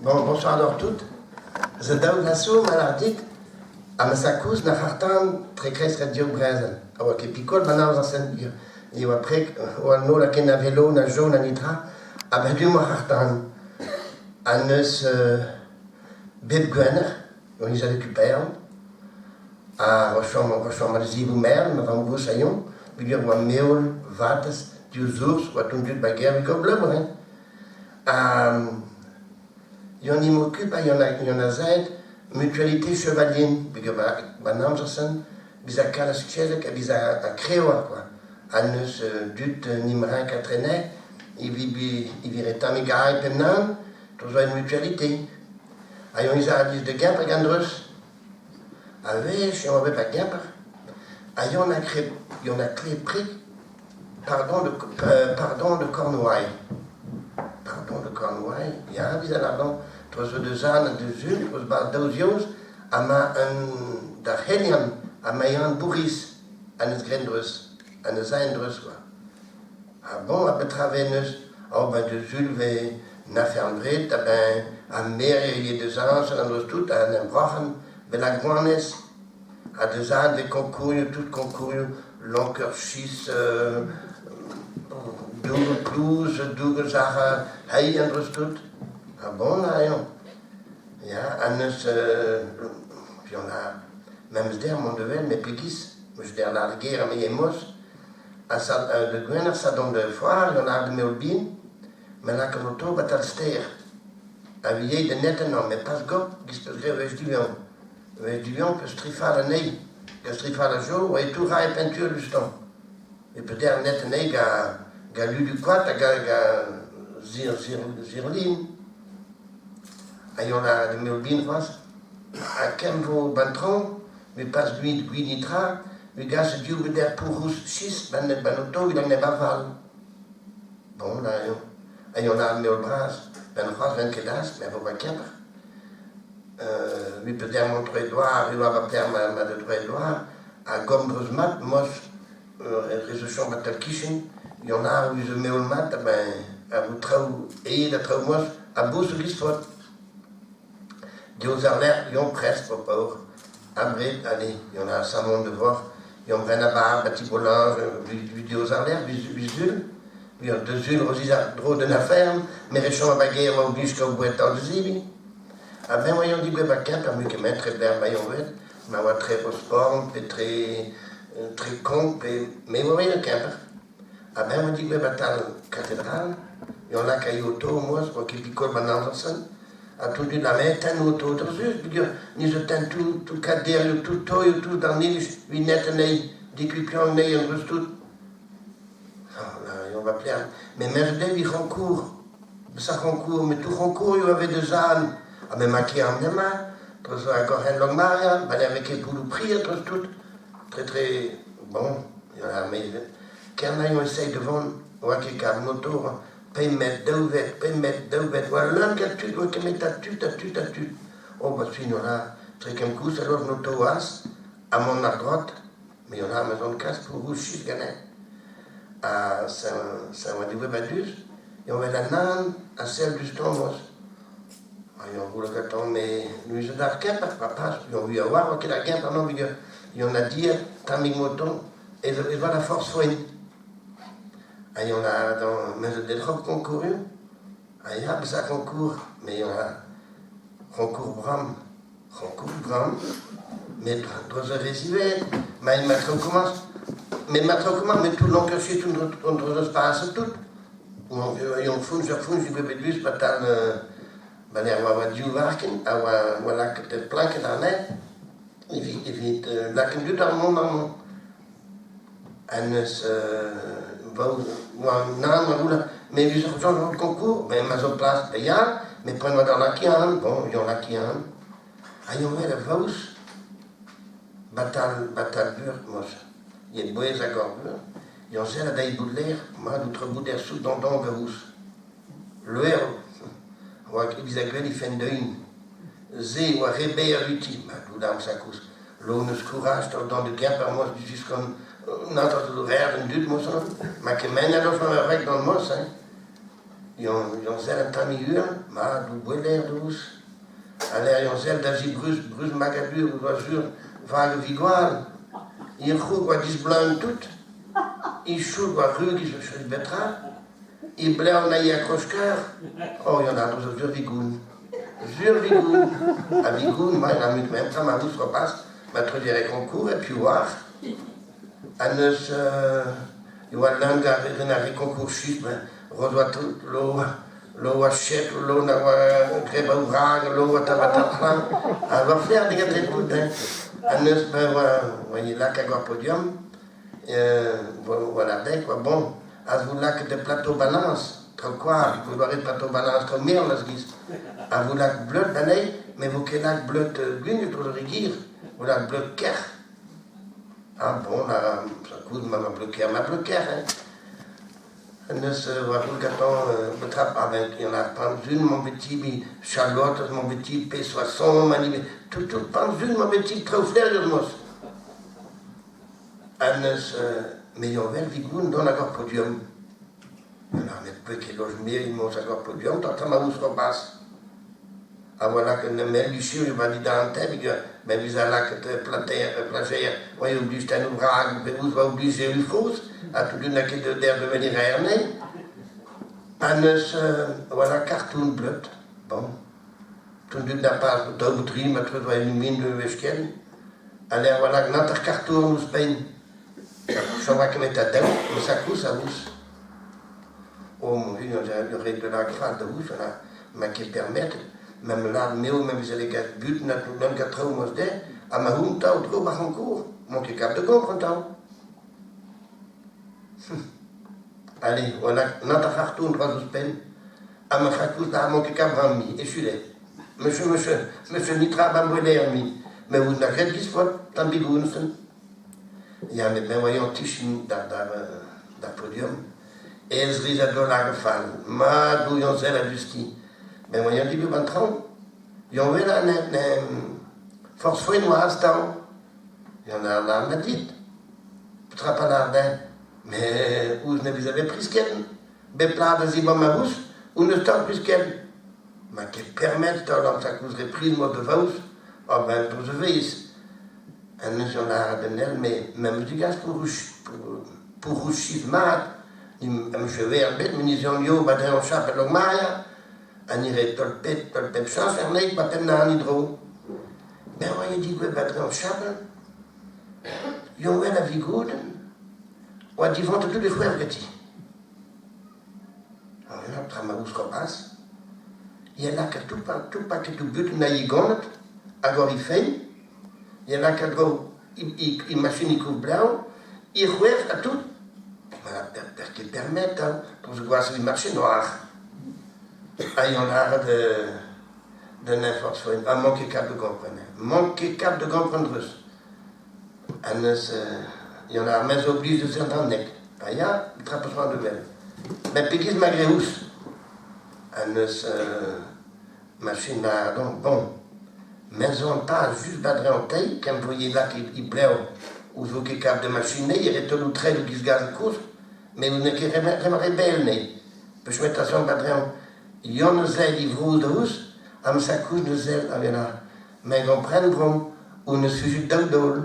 Bon, bonsoir deoc'h tout. Zo daou glasoù ma lâr dit ha ma sakouz na c'harr-tan tre kreiz radio Brezel. A oa ket pikol ma naoz ar sen e oa preg oa no lakaet na velo na jo na netra ha ben du ma c'harr-tan. Ha neus bep gwener on iz a récupère ha rechom a zivoù mern ma vamm-gozh a yoñ peogwir oa meol vatezh diouzh ours oa ton dud ba gêr evit kaout hein. Yann m'occupe ha Yann a zaet mutualité chevalien peogwir 'ba 'n amzer-se bezañ kalz kezeg ha bezañ kreñvoc'h kwa. Ha neus dud 'n em renkañ trenet evit re tammig arre penn-nann to zo en mutualité. Ha Yann a alies da Gemper gant dreuz. A-wech e oa bet ba Gemper ha Yann a Yann a kle pred Pardon de pardon de Cornouailles. Pardon de Cornouailles, ya, evit an ardant, treuz deus an ha deus ul, treuz ba daou zioz, ha ma un da c'helian, ha ma eo an bourriz, ha neus graet dreuz, ha neus aet dreuz kwa. Ha bon, ha petra vez neus? Oh ben deus ul vez un afern vred, ha ben ha mer eo deus añs an dreuz tout, ha en em broc'han, vel ar gwanez. Ha deus aet vez konkourioù, tout konkourioù, lonker chis, dour plouz, dour eus ar c'hailh an dreuz tout. Ha bon a eo. Ya, ha neus piv a memes der mont da wel met pegiz, meus der lâret ger ha me eo moz. Ha sa de gwener sa dont da foar gant ar meol bihan, me lak an oto ba tal stêr. Ha vi da net ennañ, met pas gop, giz peus graet wech diwezhañ. Duan peus trifal anezhi, peus trifal a zo, oa e tour e pentur diouzhtañ. E peder net anezhi gant ludu koad ha gant zirlin. Ha yon a de meul bin c'hoazh. Ha kemm vo ban traoñ, met pas gwin gwin netra, me gas div beder pourrouz sis ban ban oto evit an neb aval. Bon, là eo. Ha yon a meul bras, ben c'hoazh ven ket az, me vo ba Kemper. Evit peder mont tre-douar, e oa va père ma da tre-douar, ha gant dreuz-mat, mos re zo chom a-tal kichen, y en a ouzh o meol mat, ha ben a vo traoù aet ha traoù mos, a bous o giz faot. Diouzh ar lec'h, yon prest, o paour. Abred, allez, y en a samon de vor, yon bren a bar, ba ti Bolange, diouzh ar lec'h, vizul, da sul roziz ar dro d'un afer, me re chom a gêr oa oblige kaout boued da zebriñ. A-benn oa degouezhet ba Kemper mui ket tre berr ma ma oa tre Rosport pe tre tre Konk pe me oa bet e Kemper. A-benn oa degouezhet ba tal katedral, yon lakae oto moaz oa ket pikol ban amzer-se ha tout dud la met tenn oto dre sus peogwir ni zo tenn tout tout kaderioù tout toioù tout d'an iliz evit net anezhi dekupiañ anezhi an dreuz tout. On va plaire. Mais merde vi concours. Sa concours, mais tout concours eo a vez deus an. Ha me ma ket an emañ, treuz ar gorren Lokmaria, ba ne ket pouloù pri treuz tout. Très très bon, ya mais Kernaio essaye de vont, oa ket kar motor, pemp metr, daou vetr, pemp metr, daou vetr, oa leun gant tud, oa ket met a tud, a tud, a tud. Oh, ba fin on a tre ken koulz alors noto az, ha mont ar grot. Me on Amazon kas pour ganin. Ha ça oa degouezhet ba-duz, e oa bet an a sell diouzh Thomas. Ha yon voulait gantañ met neuze d'ar Kemper, pa pas, yon vui a-walc'h oa ket ar Gemper non peogwir yon a died tammig moton ez ez oa da forzh foenn. Ha yon a dans neuze detrop konkourioù. Ha ya, bezañ konkour, met yon a konkour bram. Rankout bram, met dre ar re ziwezh, ma emañ traoù komañs. Met ma traoù komañs, met tout l'enquête tout on deus pas tout. Yon foñs ur foñs eo bet diouzh pa-tal ba lec'h oa div varkenn a oa lakaet planket àrnezhe evit evit lakaat an dud àr mont amañ. Ha neus oa nann a roula met evit ur soñj concours ben ma zo plas da ya met poent oa d'ar lakian bon yon lakian ha yon ret a vaouez batal batal bur mos yet bouez hag ur bur yon sell a deiz bout lec'h mat out bout er sou dandan vaouez Loer oa evit a gwel he fenn deun. Se oa re berr outi, ma doudam sakouz. Lo neus kouraj da dont da Gemper moz diziskont na da zo rer an dud moz ma kement a dof ur wreg gant moz hein. Yon sell un tammig uhel, mat, ou gweler dous. Ha lec'h yon sell da zibrus brus magadur ouzh va zur vag vigwal. E c'houg oa disblaen tout. E choug oa rugis o chom betra. E blev na ya kroskeur. Oh, yon a zo zur vigoun. Zur vigoun. Ha vigoun, ma, la mut memtra ma vous repas, ma treuzere concours et puis war. Ha neus e oa leun gant ar re koñkour chistr, roet oa tout, lo lo oa chet, lo na oa graet ba vrag, lo oa tabatalc'han, ha oa flaer digante tout hein. Ha neus ben oa oa lak hag ar podium, oa lardek, oa bon, ha vo lakaet da plateau balance, traoù koad, vo doare plateau balance traoù mern a-giz. Ha vo lak bleud anezhi, met vo ket lak bleud gwin tro re gir, vo lak bleud kerc'h. Ah bon, là, ça coûte ma bloquer, ma bloquer, hein. Neus war gantañ petra avec il y en a panzun mon petit bi Charlotte mon petit P60 mani tout tout panzun mon petit traoù flaerius mos. Ha neus meilleur vigoun don hag ar podium. Na met pe ket loj mir mos hag ar podium ta ma ouzh bas. Ha oa lakaet un mell luchur war dindan an tebig, met vezañ lakaet plajer, oa oblige tennoù bras, pe ouzh oa oblige ufroz, ha tout n'a ket der de venir anezhi. Ha neus oa lakaet kartoun bleud, bon. Toen dud na pas daou dri ma treuz oa en min de wech ken. Ha lec'h oa lakaet hanter kartoun ouzhpenn. Chom oa ket met a daou, o sakous a ouzh. Oh mon Dieu, ret de lakaat fall da ouzh, ma ket permettet. Mem lâret m'eo ma veze lakaet but na tout gant traoù moz dezhe, ha ma c'houn tav tro war concours, m'on ket kap da gompren tav. Allez, oa nat ar c'hartoun dra ouzhpenn, ha ma c'hakouz da m'on ket kap ran-mi, echu eo. Monsieur, monsieur, monsieur Nitra ba mui, mais vous na graet giz-faot, tamm bigounsen. Ya, met me oa tichin d'ar d'ar podium. Ez riz a daol fall. Mat gouiañ sell a-dusti. Ben oa dibu ban traoñ. Yon wela ne, ne forzh foenn oa astav. Yon a lâr ma dit. Petra pa lâr din? Mais ouzh ne vez bet priz ken. Bep plad a zibamm ma rous, on eus tamm priz ken. Ma ket permet taol an takouz repriz mod da vaouz, oh ben dro zo vez. Ha neuze on lâret d'un el, me me'm eus degas pour rouchiz mat, em eus bet met ni yo ba dreñv chapel Lokmaria, ha ni ret tolpet tolpet chañs er-maez ba penn an dro. Ben oa eo digouezhet ba dreñv chapel, yo wel a Vigoudenn, oa divantet tout e c'hwec'h ganti. Ha tra ma ouzh ya lakaat tout tout pakedoù butun ha igonet hag hor ifenn, ya lakaat dro i machinikoù bleñv, i c'hwec'h ha tout. Ma per ket permet hein, pour gwazh evit marché noir. Ha yon lâret d'un n'importe foenn. Ha mank ket kap de gompren. Mank ket kap de gompren dreus. Ha neus yon ar mez oblige de zerr d'an nek. Ha ya, petra peus c'hoant de wel. Met pegiz ma greouz. Ha neus machine lardon, bon. Me zo an paz just ba dre an teil, ken voye lak i blev ouzh vo ket kap de machine e retolou tred giz gaz kourz, met n'eo ket re bell ne. Peus met a ba dre an Yann eus aet e vro da ouzh, am sakouz neus aet hag en Me gompren brom, on eus fujet daou daol.